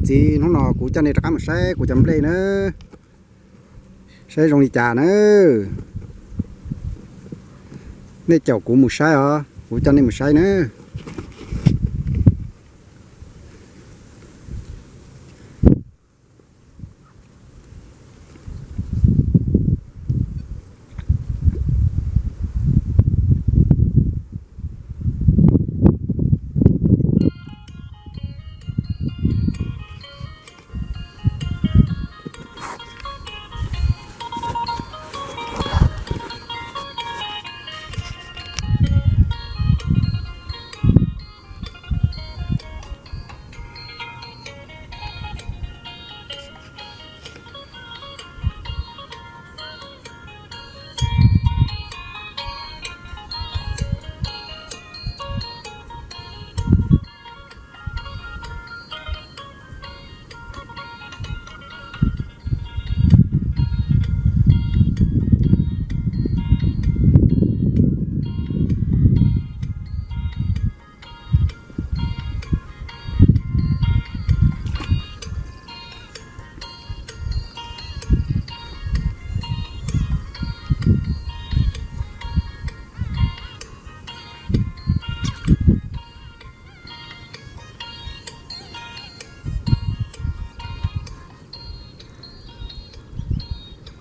txiv, hnub no kuv coj nej rov qab mus saib kuv cov nplej na, saib zoo li cas na. Nej caum kuv mus saib os, kuv coj nej mus saib na.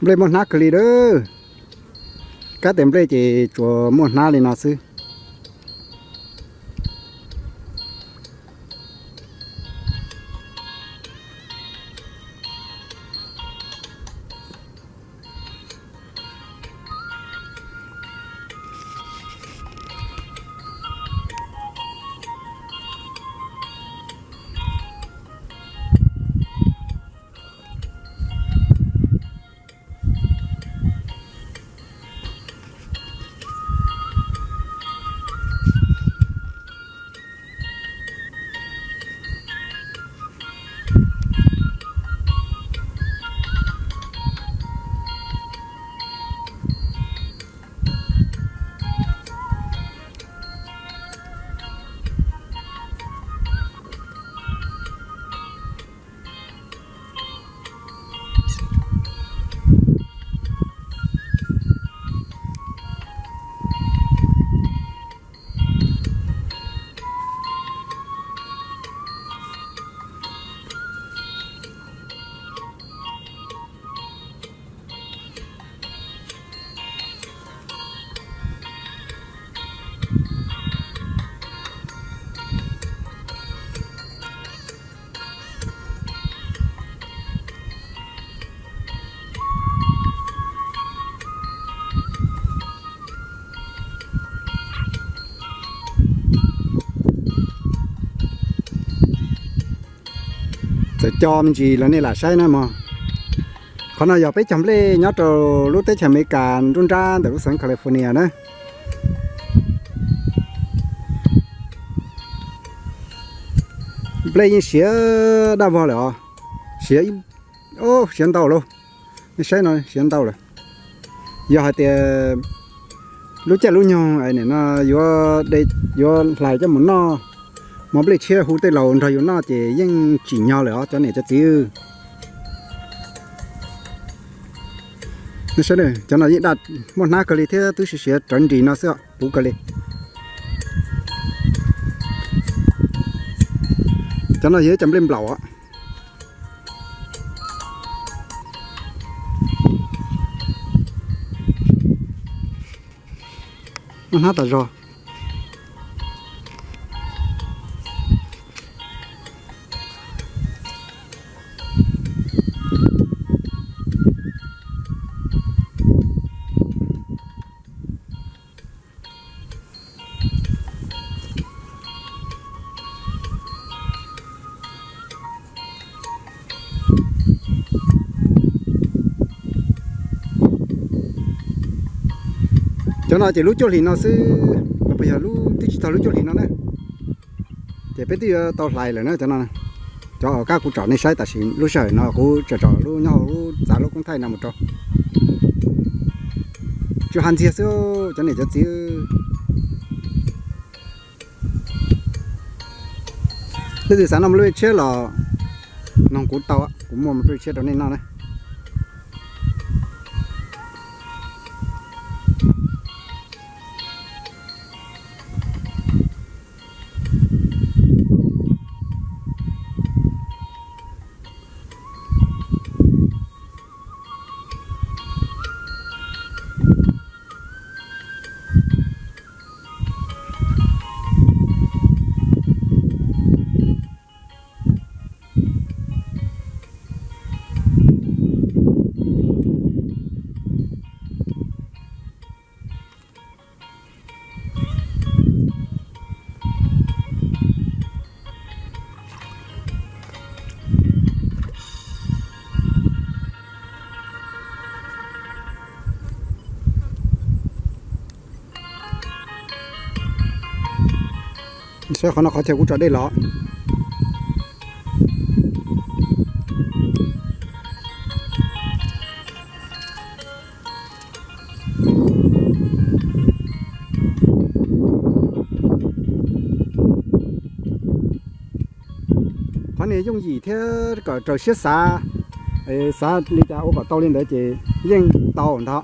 Nplej muaj hnab kawg li lawm. Kab tes nplej ces tsuas muaj hnab li no xwb. Txawm co me ntsis los nej lam saib na mog. Qhov no yog peb cog nplej nyob rau lub teb chaws Amelikas nruab nrab ntawm lub xeev California na. Nplej yeej siav daj vog lawm os. Siav, siav ntau lawm. Nej saib no siav ntau lawm. Yog hais tias lub caij lub nyoog no yuav, yuav hlais coj mus noj, mov nplej tshiab hu tej laus nrog yus noj ces yeej tsim nyog lawm os cov niam cov txiv. Cov no yeej daj muaj hnab kawg li thiab twb siav siav rawv nris no xwb, puv kawg li. Cov no yog ib cov nplej nplaum os. Muaj hnab tas zog. Cov no ces lub cuaj hlis no xwb, los puas yog lub twb tsis txog lub cuaj hlis no na? Ces peb twb yuav tau hlais lawm na cov no. Cov uas kab kuv tsom nej saib tam sim lub sij hawm no kuv tsom tsom lub nyob hauv lub txav lub koob thaij no mus rau. Tsuas ha ntxiag xwb cov niam cov txiv. Leej twg xav noj mov lub tshiab los Noog kuv tau, kuv muaj mos nplej tshiab rau nej noj na. Saib qhov no qhov chaw kuv tso dej los. Qhov niag yooj yim thiab kom raws siab xav, xav li cas ua kom tau li ntawd ces yeej tau ntag,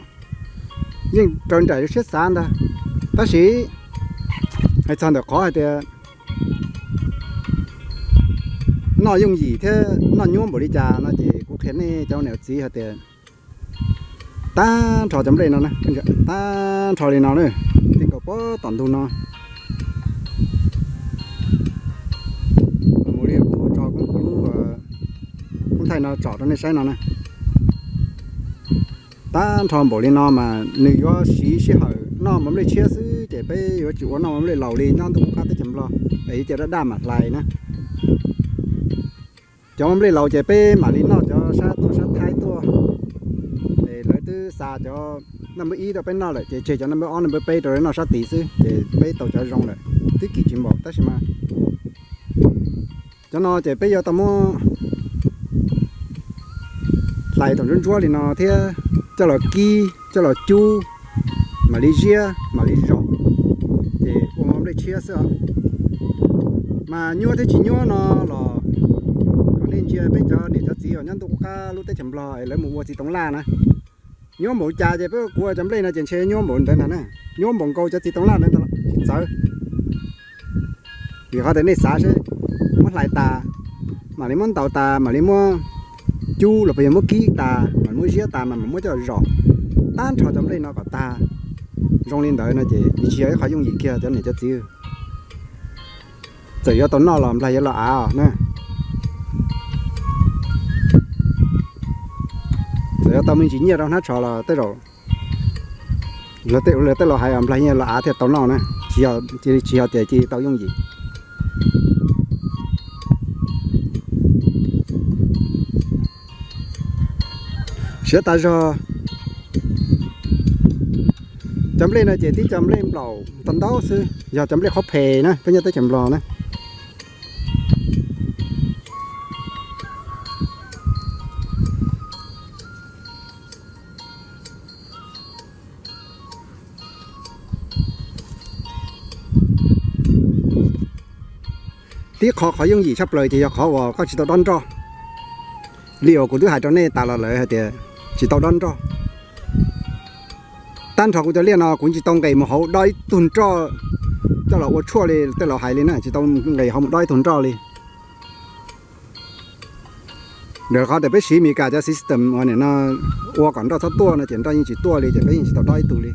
yeej raws nraim siab xav ntag. Tab sis hais txog ntawm qhov hais tias noj yooj yim thiab noj nyuab npaum li cas no ces kuv qhia nej cov niam txiv hais tias tag nrho cov nplej no, tag nrho li no na, tib nkaus puag tom ntug no. Mus li kuv tso kuv lub kub thaij no tsom rau nej saib no na. Tag nrho npaum li no mas nws yuav siv sij hawm noj mov nplej tshiab xwb ces peb yuav tsis ua noj mov nplej laus li nyob ntuj qub qab teb chaws Nplog es ib ce daj daj mam hlais na. Cov mov nplej laus ces peb mam li noj cov sab tuaj sab Thaib tuaj, es lawv twb xa cov naj npawb ib rau peb noj lawm ces tseg cov naj npawb ob naj npawb peb rau lawv noj sab tid xwb ces peb tau cov zoo lawm, twb kim tsis npaum tab sis mas cov no ces peb yuav tau muab hlais thaum ntsuab ntsuab li no thiab coj los kib coj los cub, mam li ziab mam li zom, ces ua mov nplej tshiab xwb os. Mas nyuab thiab tsis nyuab no los kom nej ntsia peb cov niam cov txiv uas nyob ntuj qub qab lub teb chaws Nplog es lawv mus ua txiv toov laj na. Nyuab npaum cas ces peb kuv ua cov nplej no ces ntshe nyuab npaum ntawd ntag na. Nyuab npaum nkaus cov txiv toov laj ntawd ntag los tsis txawv. Vim qhov tias nej xav seb muab hlais tas, mam li muab ntaus tas, mam li muab cub los puas yog muab kib tas, mam li muab ziab tas mas mam muab coj zom. Tag nrho cov nplej no kom tag zoo li ntawd no ces nws tsis yog ib qhov yooj yim kiag cov niam cov txiv. Txawm yuav tau noj los nplag yuav los av os na. Txawm yuav tau me ntsis nyiaj rau hnab tsho los tej zaum luag tej laus hais nplag yeej los av thiaj tau noj na, cia li tsis yog tias cia li tau yooj yim. Siav tas zog. Cov nplej no ces tib cov nplej nplaum ntau ntau xwb, yog cov nplej qhov phem na, peb nyob teb chaws Nplog na. Tib qho qhov yooj yim tshaj plaws ces yog qhov uas koj tsis tau dob nroj. Li uas kuv twb hais rau nej tas los lawm hais tias tsis tau dob nroj. Tag nrho kuv cov liaj no kuv tsis tau nqes mus hauv dob ib tug nroj coj los ua tshuaj li tej laus hais li na, tsis tau nqes hauv mus dob ib tug nroj li. Rau qhov tias peb siv Meskas cov system uas nim no ua kom nroj txhob tuaj no ces nroj yeej tsis tuaj li ces peb yeej tsis tau dob ib tug li.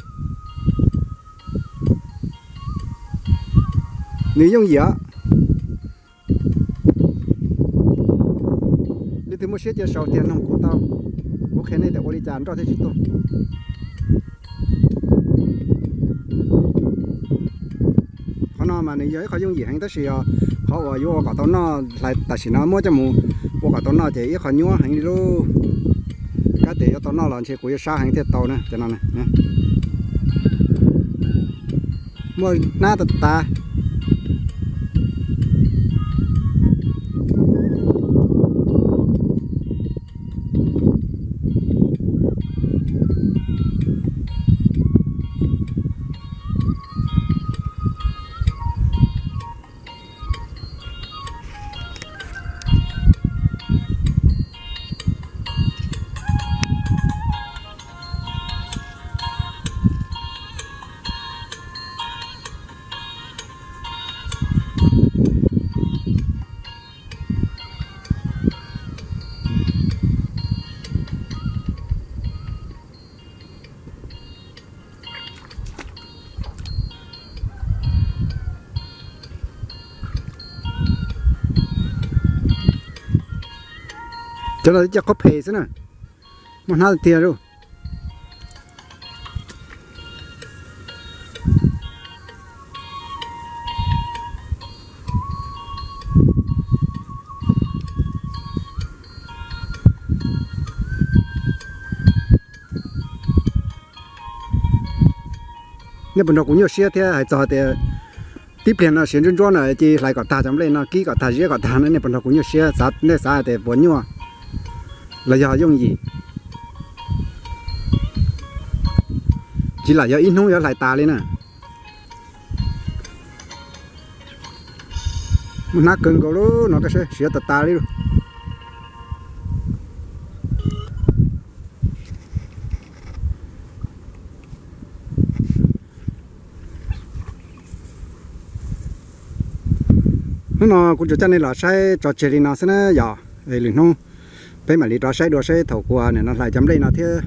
Nws yooj yim. Leej twg muaj siab cia sau tiag noog kuv tau, kuv qhia nej tias ua li cas nroj thiaj tsis tuaj. Qhov no mas nws yog ib qho yooj yim heev tab sis yog qhov uas yuav ua kom tau noj hlais tam sim no muab coj mus ua kom tau noj ces ib qho nyuaj heev li lauj. Kab tias yuav tau noj los ntshe kuv yuav sab heev thiaj tau na cov no. Muaj hnab tas tas. Cov no twb cov qhob phem xwb na, muaj hnab tiag lauj. Nej puas nrog kuv nyuaj siab thiab hais txog tias tib pliag no siav ntsuab ntsuab no ces hlais kom tag cov nplej no, kib kom tag, ziab kom tag no, nej puas nrog kuv nyuaj siab, xav, nej xav tias puas nyuaj los yog yooj yim? Tsis lam yog ib hnub yuav hlais tas li na. Muaj hnab kawg nkaus lub no, siav tas tas li lauj. Hnub no kuv tsuas coj nej los saib tso tseg li no xwb na yom. Lwm hnub peb mam li rov saib dua saib thaum kuv nim no hlais cov nplej no thiab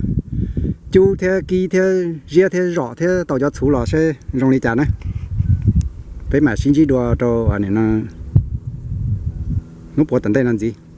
cub thiab kib thiab ziab thiab zom thiab tau cov txhuv los saib zoo li cas na. Peb mam sib ntsib dua rau hnub puav tom ntej no ntxiv.